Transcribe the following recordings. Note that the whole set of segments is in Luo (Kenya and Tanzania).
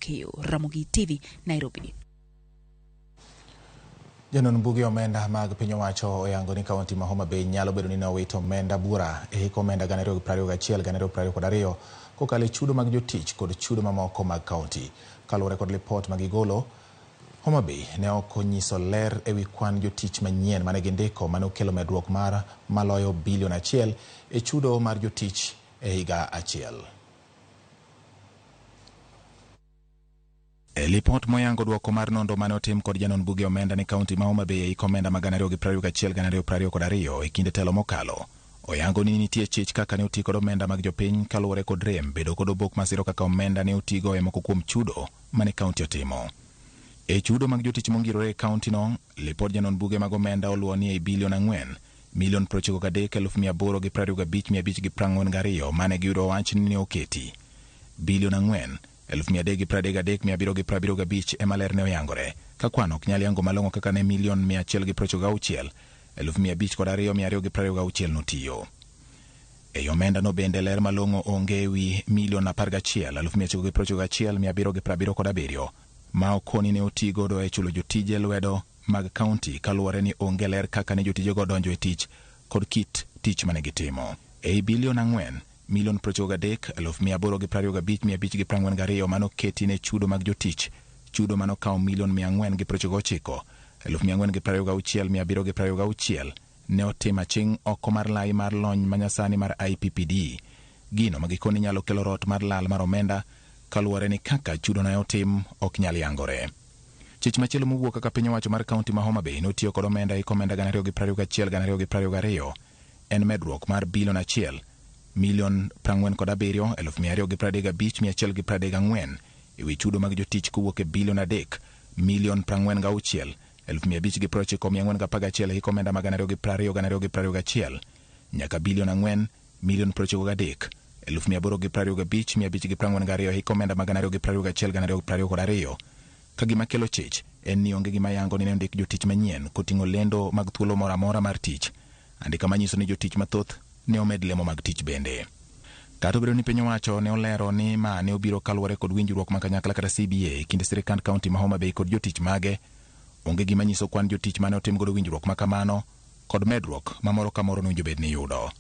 Okeyo, Ramogi TV, Nairobi. Janon buge omenda mag piny owacho oyango ni kaunti ma Homa Bay nyalo bedo ni ne owito omenda buora e hik omenda 2021-2022 kokalo e chudo mag jotich kod chudo mamoko mag kaunti. Kaluwore kod lipot ma gigolo, Homa Bay ne ok onyiso ler ewi kwan jotich manyien mane gindiko mane okelo medruok mar maloyo bilion achiel e chudo mar jotich e higa achiel. E lipot moyango duoko mar nonro mane otim kod janon buge omenda ne kaunti ma Homa Bay e hik omenda ma 2021-2022 e kinde telo mokalo, oyango ni nitie chich kaka ne oti kod omenda mag jopiny kaluwore kod rem bedo kod obok masiro kaka omenda ne otigo e moko kuom chudo mane kaunti otimo. E chudo mag jotich mongirore e kaunti no, lipod janon buge mag omenda oluwo ni ei bilion 4 milion 93,825,542 mane giyudo wach ni ne oketi. Bilion 4 333,775 ema ler ne oyangore, ka kwan ok nyal yango malong'o kaka ne milion 196 502,226 notiyo. Ei omenda no bende ler malong'o onge ewi milion 11 991,777 ma okoni ne oti godo e chulo jotije lwedo mag kaunti kaluwore ni onge ler kaka ne jotijego donjo e tich kod kit tich mane gitimo. Ei bilion 4 milion 93 825,542 manoketi ne chudo mag jotich, chudo manokawo milion 499 426,726 ne otim aching' oko mar lai mar lony manyasani mar IPPD. Gino ma gikone nyalo kelo rot mar lal mar omenda kaluwore ni kaka chudo ne otim ok nyal yangore. Chich machielo mowuok kaka piny owacho mar kaunti ma Homa Bay notiyo kod omenda e hik omenda 2021-2022 en medruok mar bilion 1 milion 47 235,134 ewi chudo mag jotich kowuok e bilion 3 milion 46 590,411 e hik omenda mag 2020-2021 nyaka bilion 4 milion 93 825,542 e hik omenda mag 2021-2022 ka gima kelo chich en ni onge gima yango ni ne ondik jotich manyien koting'o lendo mag thuolo moro amora mar tich. Andika manyiso ni jotich mathoth ne omed lemo mag tich bende. Kata obedo ni piny owacho ne olero ni ma ne obiro kaluwore kod winjruok ma kanyakla kata CBA e kind sirikand kaunti ma Homa Bay kod jotich mage, onge gima nyiso kwan jotich mane otim godo winjruok ma kamano kod medruok ma moro ka moro nowinjo bed ni yudo.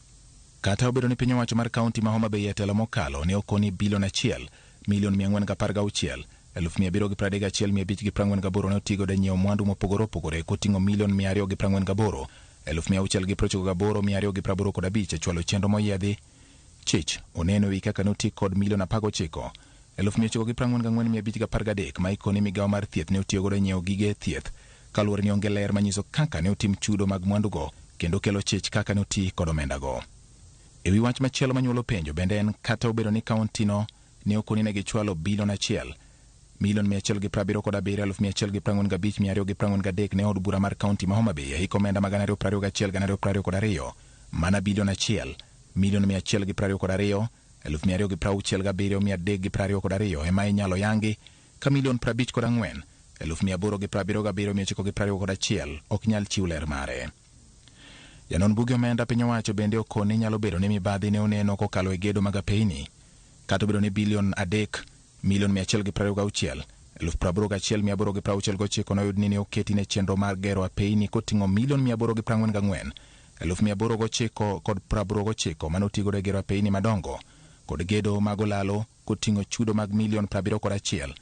Kata obedo ni piny owacho mar kaunti ma Homa Bay e telo mokalo ne okoni bilion 1 milion 416 731,548 ne otigodo e nyiewo mwandu mopogore opogore koting'o milion 248 698,285 e chwalo chenro moyiedhi. Chich oneno ewi kaka noti kod milion 19 944,513 ma ikoni migawo mar thieth ne otiyogodo e nyiewo gige thieth kaluwore ni onge ler manyiso kaka ne otim chudo mag mwandugo kendo kelo chich kaka ne oti kod omendago. Ewi wach machielo manyuolo penjo bende en kata obedo ni kaunti no ne okoni ne gichwalo bilion 1 milion 177 145,243 ne od bura mar kaunti ma Homa Bay e hik omenda mag 2021-2022 mana bilion 1 milion 122 267,322 ema inyalo yangi ka milion 54 877,921 ok nyal chiw ler mare. Janon buge omenda piny owacho bende okoni nyalo bedo ni mibadhi ne oneno kokalo e gedo mag apeyni. Kata obedo ni bilion 3 milion 126 81,869 noyud ni ne oketi ne chenro mar gero apeyni koting'o milion 844 809 kod 89 mane otigodo e gero apeyni madongo kod gedo mag olalo koting'o chudo mag milion 71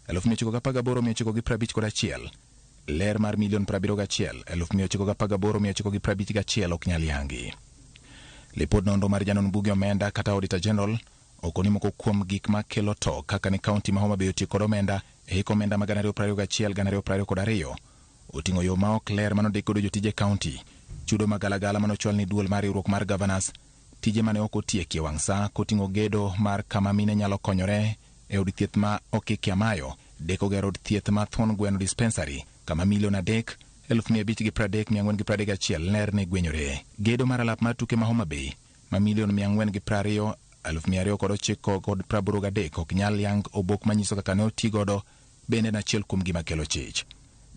918,951. Ler mar milion 71 918,951 ok nyal yangi. Lipod nonro mar janon buge omenda kata Auditor General okoni moko kuom gik ma kelo to kaka ne kaunti ma Homa Bay otiyo kod omenda e hik omenda mag 2021-2022 oting'o yo ma ok ler manondik godo jotije kaunti, chudo magalagala manochwal ni duol mar riwruok mar governors, tije mane ok otieki e wang' sa koting'o gedo mar kama mine nyalo konyore e od thieth ma Okiki Amayo, deko gero od thieth ma Thuon Gweno Dispensary kama milion 3 530,431 ler ne gwenyore. Gedo mar alap mar tuke ma Homa Bay ma milion 420 209 kod 83 ok nyal yang obok manyiso kaka ne oti godo bende en achiel kuom gima kelo chich.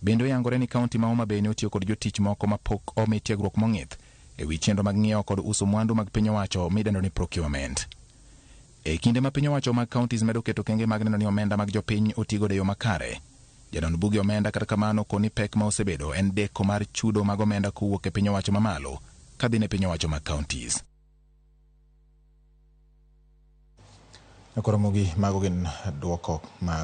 Bende oyangore ni kaunti ma Homa Bay ne otiyo kod jotich moko mapok omi tiegruok mong'ith e wi chenro mag ng'iewo kod uso mwandu mag piny owacho midendo ni procurement. E kinde ma piny owacho mag counties medo keto kenge mag neno ni omenda mag jopiny otigodo e yo makare, janon buge omenda kata kamano koni pek ma osebedo en deko mar chudo mag omenda kowuok e piny owacho mamalo kadhi ne piny owacho mag counties. Koro Ramogi, mago gin duoko mag